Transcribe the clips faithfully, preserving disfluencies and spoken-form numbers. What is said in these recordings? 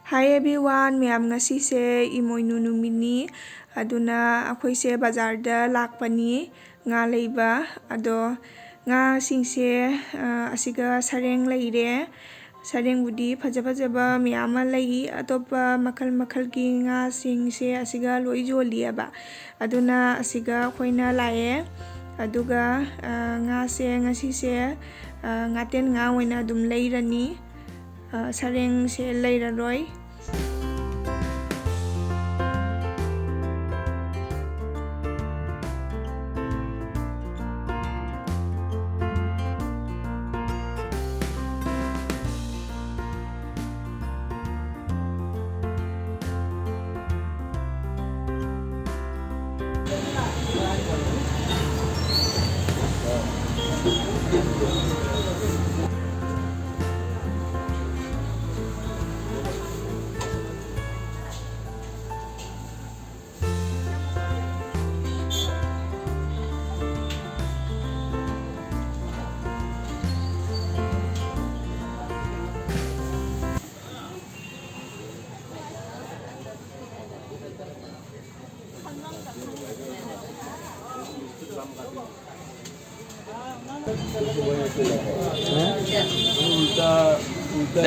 Hi everyone, ꯃꯌꯥꯝ, ꯉꯁꯤꯁꯦ ꯏꯃꯣꯏꯅꯨ ꯅꯨꯃꯤꯠꯅꯤ, ꯑꯗꯨꯅ ꯑꯩꯈꯣꯏꯁꯦ ꯕꯖꯥꯔꯗ ꯂꯥꯛꯄꯅꯤ ꯉꯥ ꯂꯩꯕ꯫ ꯑꯗꯣ ꯉꯥꯁꯤꯡꯁꯦ, ꯑ, ꯑꯁꯤꯒ ꯁꯔꯦꯡ ꯂꯩꯔꯦ꯫ ꯁꯔꯦꯡꯕꯨꯗꯤ ꯐꯖ ꯐꯖꯕ ꯃꯌꯥꯝ ꯑꯃ ꯂꯩ, ꯑꯇꯣꯞꯄ ꯃꯈꯜ ꯃꯈꯜꯒꯤ ꯉꯥꯁꯤꯡꯁꯦ ꯑꯁꯤꯒ ꯂꯣꯏ ꯌꯣꯜꯂꯤꯑꯕ꯫ ꯑꯗꯨꯅ ꯑꯁꯤꯒ ꯑꯩꯈꯣꯏꯅ ꯂꯥꯛꯑꯦ꯫ ꯑꯗꯨꯒ, ꯑ, ꯉꯥꯁꯦ ꯉꯁꯤꯁꯦ, ꯑ, ꯉꯥꯇꯦꯟ ꯉꯥ ꯑꯣꯏꯅ ꯑꯗꯨꯝ ꯂꯩꯔꯅꯤ꯫ ꯑ, ꯁꯔꯦꯡꯁꯦ ꯂꯩꯔꯔꯣꯏ꯫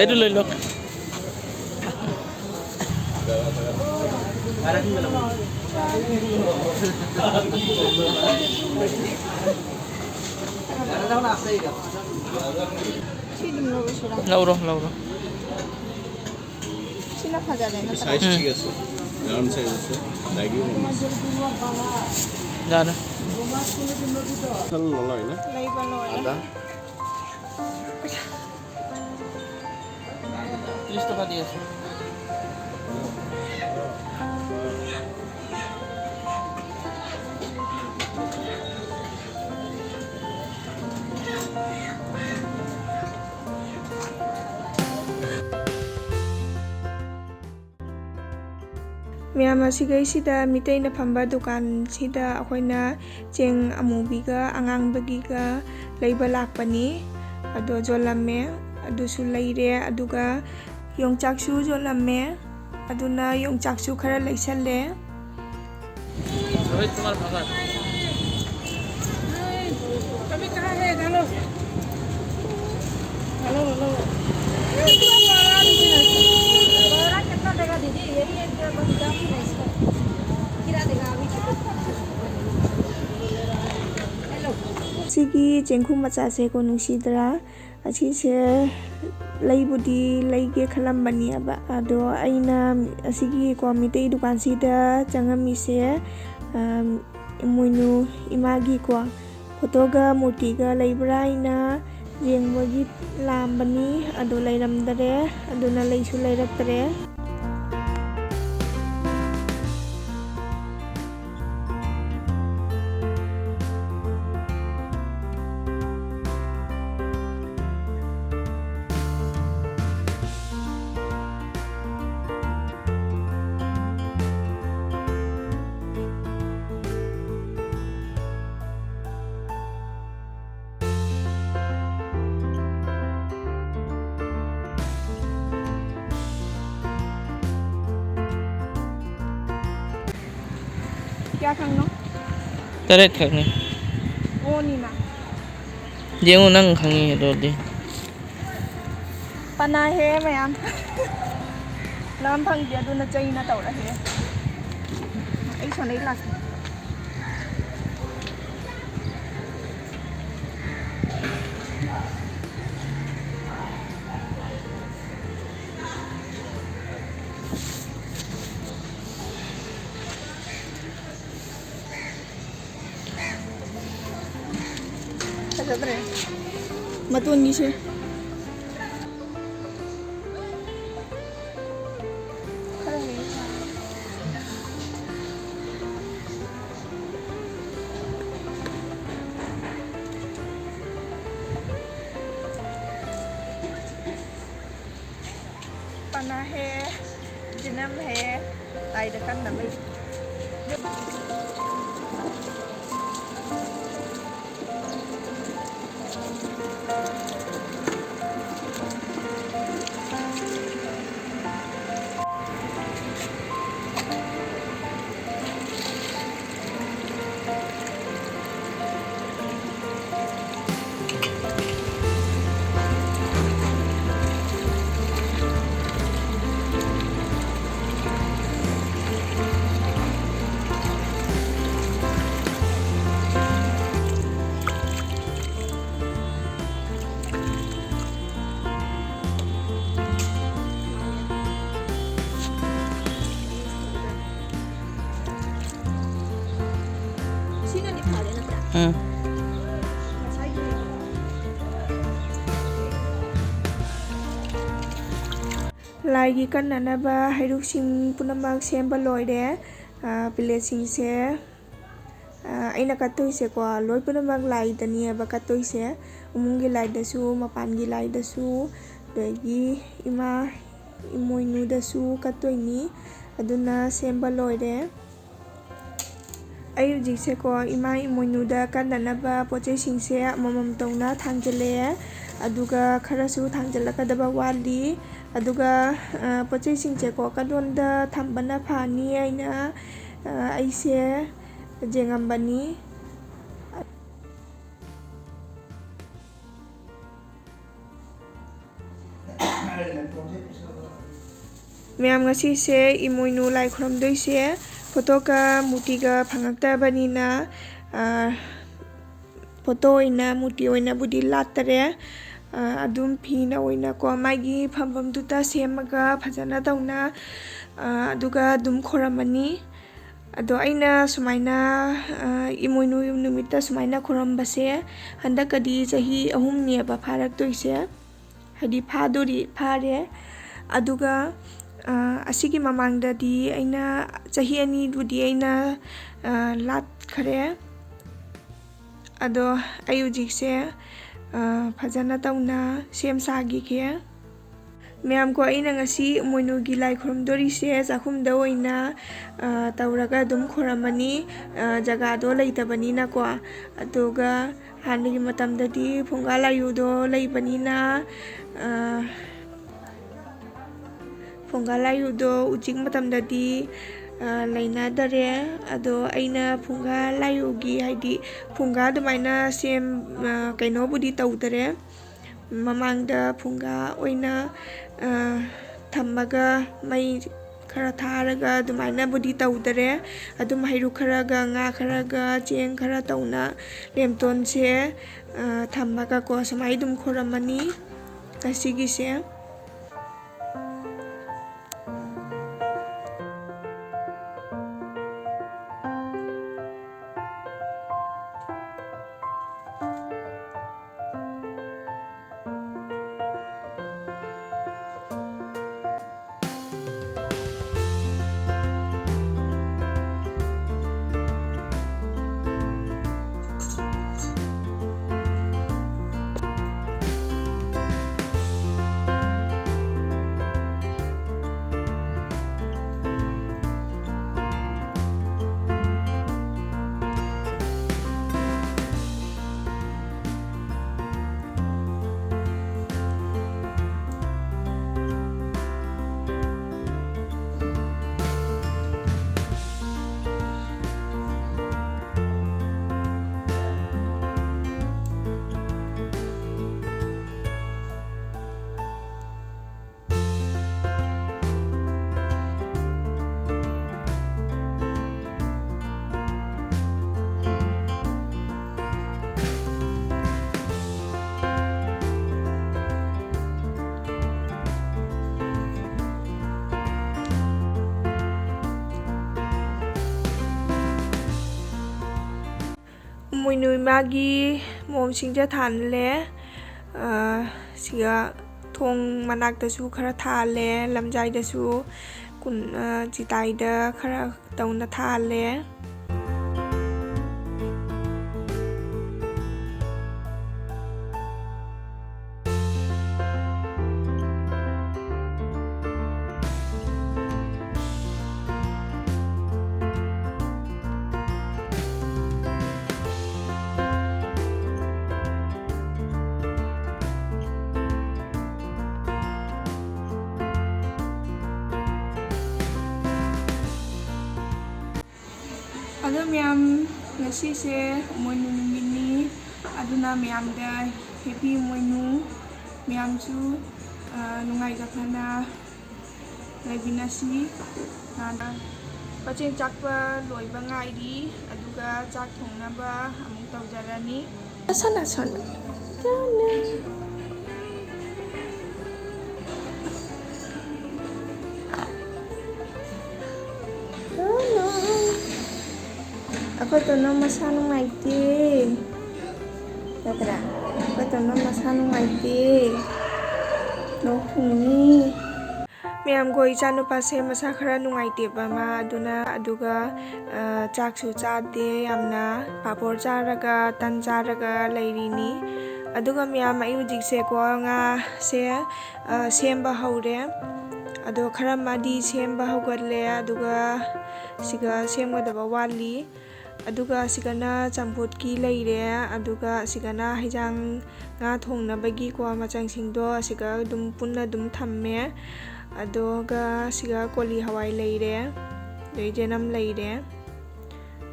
এইটো লৈ লওক। ꯂꯧꯔꯣ, ꯂꯧꯔꯣ꯫ ꯁꯤꯅ ꯐꯖꯔꯦ, ꯅꯠꯇ꯭ꯔꯥ? ꯁꯥꯏꯖ ꯎꯝ꯫ ꯊ꯭ꯔꯤ ꯑꯁꯦ, ꯔꯥꯎꯟ ꯁꯥꯏꯖ ꯑꯁꯦ, ꯗꯥꯏꯒꯤ ꯑꯣꯏꯅ꯫ ꯌꯥꯔꯦ꯫ ꯈꯜ ꯂꯣꯏꯅ꯫ ꯂꯩꯕ ꯂꯣꯏꯔꯦ꯫ ꯑꯗ꯫ ত্রিশ টাকা দিয়েছে। ꯃꯌꯥꯝ, ꯑꯁꯤꯈꯩꯁꯤꯗ ꯃꯤꯇꯩꯅ ꯐꯝꯕ ꯗꯨꯀꯥꯟꯁꯤꯗ ꯑꯩꯈꯣꯏꯅ ꯆꯦꯡ ꯑꯃꯨꯕꯤꯒ ꯑꯉꯥꯡꯕꯒꯤꯒ ꯂꯩꯕ ꯂꯥꯛꯄꯅꯤ꯫ ꯑꯗꯣ ꯌꯣꯜꯂꯝꯃꯦ, ꯑꯗꯨꯁꯨ ꯂꯩꯔꯦ꯫ ꯑꯗꯨꯒ ꯌꯣꯡꯆꯥꯛꯁꯨ ꯌꯣꯜꯂꯝꯃꯦ, ꯑꯗꯨꯅ ꯌꯣꯡꯆꯥꯛꯁꯨ ꯈꯔ ꯂꯩꯁꯜꯂꯦ꯫ रोहित कुमार भगत। कभी कहाँ है? हेलो। Hello, hello. बड़ा कितना देगा दीदी? ये भी एक बस दस है इसका। किरा देगा अभी। हेलो। ꯁꯤꯒꯤ ꯆꯦꯡꯈꯨꯝ ꯃꯆꯥꯁꯦ ꯀꯣ ꯅꯨꯡꯁꯤꯗ꯭ꯔꯥ? ꯑꯁꯤꯁꯦ ꯂꯩꯕꯨꯗꯤ ꯂꯩꯒꯦ ꯈꯜꯂꯝꯕꯅꯦꯕ, ꯑꯗꯣ ꯑꯩꯅ ꯑꯁꯤꯒꯤꯀꯣ ꯃꯤꯇꯩ ꯗꯨꯀꯥꯟꯁꯤꯗ ꯆꯪꯉꯝꯃꯤꯁꯦ, ꯑꯝ, ꯏꯃꯣꯏꯅꯨ ꯏꯃꯥꯒꯤꯀꯣ ꯐꯣꯇꯣꯒ ꯃꯨꯔꯇꯤꯒ ꯂꯩꯕ꯭ꯔꯥ ꯍꯥꯏꯅ ꯌꯦꯡꯕꯒꯤ ꯂꯥꯛꯑꯝꯕꯅꯤ, ꯑꯗꯣ ꯂꯩꯔꯝꯗꯔꯦ, ꯑꯗꯨꯅ ꯂꯩꯁꯨ ꯂꯩꯔꯛꯇ꯭ꯔꯦ꯫ ꯀꯌꯥ ꯈꯛꯅꯣ? ꯇꯔꯦꯠ ꯈꯛꯅꯤ꯫ ꯑꯣꯅꯤꯅ꯫ ꯌꯦꯡꯉꯨ, ꯅꯪ ꯈꯪꯉꯤ ꯑꯗꯨꯗꯤ꯫ ꯄꯅꯥꯍꯦ ꯃꯌꯥꯝ꯫ ꯂꯥꯝ ꯐꯪꯗꯦ, ꯑꯗꯨꯅ ꯆꯩꯅ ꯇꯧꯔꯛꯑꯦ꯫ ꯑꯩ ꯁꯣꯟꯗꯩ ꯂꯥꯛꯀꯦ꯫ ꯐꯖꯗ꯭ꯔꯦ ꯃꯇꯣꯟꯒꯤꯁꯦ꯫ ꯈꯔ ꯍꯦꯛ ꯄꯅꯥ ꯍꯦ, ꯖꯤꯅꯝ ꯍꯦ, ꯂꯥꯏꯗ ꯀꯟꯅꯕꯩ꯫ ꯂꯥꯏꯒꯤ ꯀꯠꯅꯅꯕ ꯍꯩꯔꯨꯛꯁꯤꯡ ꯄꯨꯝꯅꯃꯛ ꯁꯦꯝꯕ ꯂꯣꯏꯔꯦ꯫ ꯑꯥ, ꯄ꯭ꯂꯦꯠꯁꯤꯡꯁꯦ, ꯑꯥ, ꯑꯩꯅ ꯀꯠꯇꯣꯏꯁꯦꯀꯣ, ꯂꯣꯏ ꯄꯨꯝꯅꯃꯛ ꯂꯥꯏꯗꯅꯦꯕ ꯀꯠꯇꯣꯏꯁꯦ꯫ ꯏꯃꯨꯡꯒꯤ ꯂꯥꯏꯗꯁꯨ, ꯃꯄꯥꯟꯒꯤ ꯂꯥꯏꯗꯁꯨ, ꯑꯗꯒꯤ ꯏꯃꯥ ꯏꯃꯣꯏꯅꯨꯗꯁꯨ ꯀꯠꯇꯣꯏꯅꯤ꯫ ꯑꯗꯨꯅ ꯁꯦꯝꯕ ꯂꯣꯏꯔꯦ꯫ ꯑꯩ ꯍꯧꯖꯤꯛꯁꯦꯀꯣ, ꯏꯃꯥ ꯏꯃꯣꯏꯅꯨꯗ ꯀꯠꯅꯅꯕ ꯄꯣꯠ ꯆꯩꯁꯤꯡꯁꯦ ꯑꯃꯃꯝ ꯇꯧꯅ ꯊꯥꯡꯖꯜꯂꯛꯑꯦ꯫ ꯑꯗꯨꯒ ꯈꯔꯁꯨ ꯊꯥꯡꯖꯜꯂꯛꯀꯗꯕ ꯋꯥꯠꯂꯤ꯫ ꯑꯗꯨꯒ, ꯑ, ꯄꯣꯠ ꯆꯩꯁꯤꯡꯁꯦꯀꯣ, ꯀꯗꯣꯝꯗ ꯊꯝꯕꯅ ꯐꯅꯤ ꯍꯥꯏꯅ, ꯑ, ꯑꯩꯁꯦ ꯌꯦꯡꯉꯝꯕꯅꯤ꯫ ꯃꯌꯥꯝ, ꯉꯁꯤꯁꯦ ꯏꯃꯣꯏꯅꯨ ꯂꯥꯏ ꯈꯨꯔꯨꯝꯗꯣꯏꯁꯦ ꯐꯣꯇꯣꯒ ꯃꯨꯔꯇꯤꯒ ꯐꯪꯉꯛꯇꯕꯅꯤꯅ, ꯑ, ꯐꯣꯇꯣ ꯑꯣꯏꯅ, ꯃꯨꯔꯇꯤ ꯑꯣꯏꯅꯕꯨꯗꯤ ꯂꯥꯠꯇꯔꯦ꯫ ꯑ, ꯑꯗꯨꯝ ꯐꯤꯅ ꯑꯣꯏꯅꯀꯣ, ꯃꯥꯒꯤ ꯐꯝꯐꯝꯗꯨꯗ ꯁꯦꯝꯃꯒ ꯐꯖꯅ ꯇꯧꯅ, ꯑ, ꯑꯗꯨꯒ ꯑꯗꯨꯝ ꯈꯣꯏꯔꯝꯃꯅꯤ꯫ ꯑꯗꯣ ꯑꯩꯅ ꯁꯨꯃꯥꯏꯅ, ꯑ, ꯏꯃꯣꯏꯅꯨ ꯅꯨꯃꯤꯠꯇ ꯁꯨꯃꯥꯏꯅ ꯈꯣꯏꯔꯝꯕꯁꯦ ꯍꯟꯗꯛꯀꯗꯤ ꯆꯍꯤ ꯑꯍꯨꯝꯅꯦꯕ ꯐꯥꯔꯛꯇꯣꯏꯁꯦ, ꯍꯥꯏꯗꯤ ꯐꯥꯗꯣꯔꯤ, ꯐꯥꯔꯦ꯫ ꯑꯗꯨꯒ, ꯑ, ꯑꯁꯤꯒꯤ ꯃꯃꯥꯡꯗꯗꯤ ꯑꯩꯅ ꯆꯍꯤ ꯑꯅꯤꯕꯨꯗꯤ ꯑꯩꯅ, ꯑ, ꯂꯥꯠꯈꯔꯦ꯫ ꯑꯗꯣ ꯑꯩ ꯍꯧꯖꯤꯛꯁꯦ, ꯑ, ꯐꯖꯅ ꯇꯧꯅ ꯁꯦꯝ ꯁꯥꯈꯤꯒꯦ꯫ ꯃꯌꯥꯝ ꯀꯣ, ꯑꯩꯅ ꯉꯁꯤ ꯏꯃꯣꯏꯅꯨꯒꯤ ꯂꯥꯏ ꯈꯨꯔꯨꯝꯗꯣꯔꯤꯁꯦ ꯆꯥꯛꯈꯨꯝꯗ ꯑꯣꯏꯅ, ꯑ, ꯇꯧꯔꯒ ꯑꯗꯨꯝ ꯈꯨꯔꯝꯃꯅꯤ, ꯑ, ꯖꯒꯥꯗꯣ ꯂꯩꯇꯕꯅꯤꯅꯀꯣ꯫ ꯑꯗꯨꯒ ꯍꯥꯟꯅꯒꯤ ꯃꯇꯝꯗꯗꯤ ꯐꯨꯡꯒꯥ ꯂꯥꯏꯔꯨꯗꯣ ꯂꯩꯕꯅꯤꯅ, ꯑ, ꯐꯨꯡꯒꯥ ꯂꯥꯏꯔꯨꯗꯣ ꯍꯧꯖꯤꯛ ꯃꯇꯝꯗꯗꯤ, ꯑ, ꯂꯩꯅꯗꯔꯦ꯫ ꯑꯗꯣ ꯑꯩꯅ ꯐꯨꯡꯒꯥ ꯂꯥꯏꯔꯨꯒꯤ, ꯍꯥꯏꯗꯤ ꯐꯨꯡꯒꯥ ꯑꯗꯨꯃꯥꯏꯅ ꯁꯦꯝ-, ꯑ, ꯀꯩꯅꯣꯕꯨꯗꯤ ꯇꯧꯗꯔꯦ꯫ ꯃꯃꯥꯡꯗ ꯐꯨꯡꯒꯥ ꯑꯣꯏꯅ, ꯑ, ꯊꯝꯃꯒ ꯃꯩ ꯈꯔ ꯊꯥꯔꯒ ꯑꯗꯨꯃꯥꯏꯅꯕꯨꯗꯤ ꯇꯧꯗꯔꯦ꯫ ꯑꯗꯨꯝ ꯍꯩꯔꯨꯛ ꯈꯔꯒ, ꯉꯥ ꯈꯔꯒ, ꯆꯦꯡ ꯈꯔ ꯇꯧꯅ ꯂꯦꯝꯇꯣꯟꯁꯦ, ꯑ, ꯊꯝꯃꯒꯀꯣ, ꯁꯨꯃꯥꯏꯅ ꯑꯗꯨꯝ ꯈꯨꯔꯝꯃꯅꯤ ꯉꯁꯤꯒꯤꯁꯦ꯫ ꯏꯃꯣꯏꯅꯨ ꯏꯃꯥꯒꯤ ꯃꯣꯝꯁꯤꯡꯁꯦ ꯊꯥꯜꯂꯦ꯫ ꯑ, ꯁꯤꯒ ꯊꯣꯡ ꯃꯅꯥꯛꯇꯁꯨ ꯈꯔ ꯊꯥꯜꯂꯦ, ꯂꯝꯖꯥꯏꯗꯁꯨ ꯀꯨꯟ-, ꯑ, ꯆꯤꯇꯥꯏꯗ ꯈꯔ ꯇꯧꯅ ꯊꯥꯜꯂꯦ꯫ ꯑꯗꯣ ꯃꯌꯥꯝ, ꯉꯁꯤꯁꯦ ꯏꯃꯣꯏꯅꯨ ꯅꯨꯃꯤꯠꯅꯤ, ꯑꯗꯨꯅ ꯃꯌꯥꯝꯗ ꯍꯦꯄꯤ ꯏꯃꯣꯏꯅꯨ꯫ ꯃꯌꯥꯝꯁꯨ, ꯑ, ꯅꯨꯡꯉꯥꯏ ꯌꯥꯏꯐꯅ ꯂꯩꯃꯤꯟꯅꯁꯤ꯫ ꯑ, ꯄꯣꯠꯆꯦꯡ ꯆꯥꯛꯄ ꯂꯣꯏꯕ ꯉꯥꯏꯔꯤ, ꯑꯗꯨꯒ ꯆꯥꯛ ꯊꯣꯡꯅꯕ ꯑꯃꯨꯛ ꯇꯧꯖꯔꯅꯤ꯫ ꯁꯥꯟꯅ, ꯁꯥꯟꯅ꯫ ꯑꯩꯈꯣꯏ ꯇꯣꯅꯣ ꯃꯁꯥ ꯅꯨꯡꯉꯥꯏꯇꯦ꯫ ꯅꯠꯇ꯭ꯔꯥ? ꯑꯩꯈꯣꯏ ꯇꯣꯅꯣ ꯃꯁꯥ ꯅꯨꯡꯉꯥꯏꯇꯦ꯫ ꯂꯣꯛ ꯊꯨꯡꯉꯤ꯫ ꯃꯌꯥꯝꯒꯣ, ꯏꯆꯥꯅꯨꯄꯥꯁꯦ ꯃꯁꯥ ꯈꯔ ꯅꯨꯡꯉꯥꯏꯇꯦꯕ ꯃꯥ, ꯑꯗꯨꯅ, ꯑꯗꯨꯒ, ꯑ, ꯆꯥꯛꯁꯨ ꯆꯥꯗꯦ ꯌꯥꯝꯅ, ꯄꯥꯄꯣꯔ ꯆꯥꯔꯒ, ꯇꯟ ꯆꯥꯔꯒ ꯂꯩꯔꯤꯅꯤ꯫ ꯑꯗꯨꯒ ꯃꯌꯥꯝ, ꯑꯩ ꯍꯧꯖꯤꯛꯁꯦꯀꯣ, ꯉꯥꯁꯦ, ꯑ, ꯁꯦꯝꯕ ꯍꯧꯔꯦ꯫ ꯑꯗꯣ ꯈꯔ ꯃꯥꯗꯤ ꯁꯦꯝꯕ ꯍꯧꯒꯠꯂꯦ, ꯑꯗꯨꯒ ꯁꯤꯒ ꯁꯦꯝꯒꯗꯕ ꯋꯥꯠꯂꯤ꯫ ꯑꯗꯨꯒ ꯑꯁꯤꯒꯅ ꯆꯝꯐꯨꯠꯀꯤ ꯂꯩꯔꯦ, ꯑꯗꯨꯒ ꯑꯁꯤꯒꯅ ꯍꯩꯖꯥꯡ, ꯉꯥ ꯊꯣꯡꯅꯕꯒꯤꯀꯣ ꯃꯆꯪꯁꯤꯡꯗꯣ ꯑꯁꯤꯒ ꯑꯗꯨꯝ ꯄꯨꯟꯅ ꯑꯗꯨꯝ ꯊꯝꯃꯦ꯫ ꯑꯗꯨꯒ ꯑꯁꯤꯒ ꯀꯣꯂꯤ ꯍꯋꯥꯏ ꯂꯩꯔꯦ, ꯑꯗꯩ ꯆꯦꯅꯝ ꯂꯩꯔꯦ꯫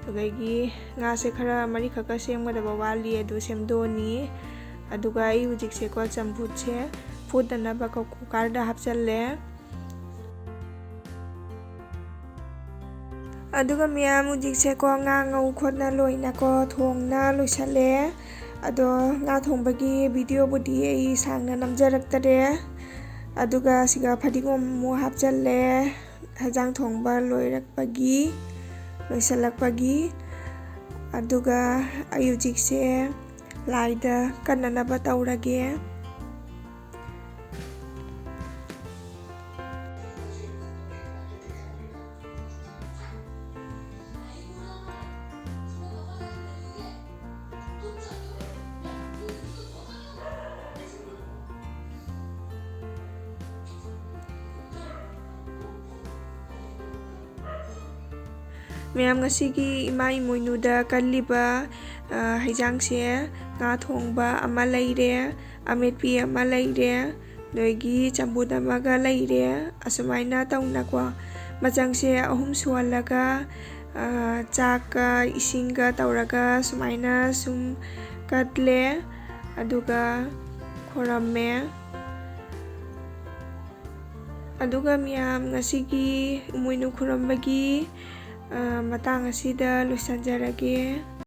ꯑꯗꯒꯤ ꯉꯥꯁꯦ ꯈꯔ ꯃꯔꯤꯈꯛꯀ ꯁꯦꯝꯒꯗꯕ ꯋꯥꯠꯂꯤ, ꯑꯗꯨ ꯁꯦꯝꯗꯣꯛꯑꯅꯤ꯫ ꯑꯗꯨꯒ ꯑꯩ ꯍꯧꯖꯤꯛꯁꯦꯀꯣ ꯆꯝꯐꯨꯠꯁꯦ ꯐꯨꯠꯅꯅꯕ ꯀꯨꯀꯔꯗ ꯍꯥꯞꯆꯜꯂꯦ꯫ ꯑꯗꯨꯒ ꯃꯌꯥꯝ ꯍꯧꯖꯤꯛꯁꯦꯀꯣ ꯉꯥ ꯉꯧ ꯈꯣꯠꯅ ꯂꯣꯏꯅꯀꯣ ꯊꯣꯡꯅ ꯂꯣꯏꯁꯜꯂꯦ꯫ ꯑꯗꯣ ꯉꯥ ꯊꯣꯡꯕꯒꯤ ꯚꯤꯗꯤꯑꯣꯕꯨꯗꯤ ꯑꯩ ꯁꯥꯡꯅ ꯅꯝꯖꯔꯛꯇꯔꯦ꯫ ꯑꯗꯨꯒ ꯁꯤꯒ ꯐꯗꯤꯒꯣꯝ ꯑꯃꯨꯛ ꯍꯥꯞꯆꯜꯂꯦ, ꯍꯦꯟꯖꯥꯡ ꯊꯣꯡꯕ ꯂꯣꯏꯔꯛꯄꯒꯤ, ꯂꯣꯏꯁꯤꯜꯂꯛꯄꯒꯤ꯫ ꯑꯗꯨꯒ ꯑꯩ ꯍꯧꯖꯤꯛꯁꯦ ꯂꯥꯏꯗ ꯀꯠꯅꯅꯕ ꯇꯧꯔꯒꯦ꯫ ꯃꯌꯥꯝ, ꯉꯁꯤꯒꯤ ꯏꯃꯥ ꯏꯃꯣꯏꯅꯨꯗ ꯀꯜꯂꯤꯕ, ꯑ, ꯍꯩꯖꯥꯡꯁꯦ ꯉꯥ ꯊꯣꯡꯕ ꯑꯃ ꯂꯩꯔꯦ, ꯑꯃꯦꯠꯄꯤ ꯑꯃ ꯂꯩꯔꯦ, ꯅꯣꯏꯒꯤ ꯆꯝꯐꯨꯠ ꯑꯃꯒ ꯂꯩꯔꯦ꯫ ꯑꯁꯨꯃꯥꯏꯅ ꯇꯧꯅꯀꯣ, ꯃꯆꯪꯁꯦ ꯑꯍꯨꯝ ꯁꯨꯍꯜꯂꯒ, ꯑ, ꯆꯥꯛꯀ ꯏꯁꯤꯡꯒ ꯇꯧꯔꯒ ꯁꯨꯃꯥꯏꯅ ꯁꯨꯝ ꯀꯠꯂꯦ, ꯑꯗꯨꯒ ꯈꯣꯏꯔꯝꯃꯦ꯫ ꯑꯗꯨꯒ ꯃꯌꯥꯝ, ꯉꯁꯤꯒꯤ ꯏꯃꯣꯏꯅꯨ ꯈꯨꯔꯝꯕꯒꯤ, ꯑ, ꯃꯇꯥꯡ ꯑꯁꯤꯗ ꯂꯣꯏꯁꯤꯟꯖꯔꯒꯦ꯫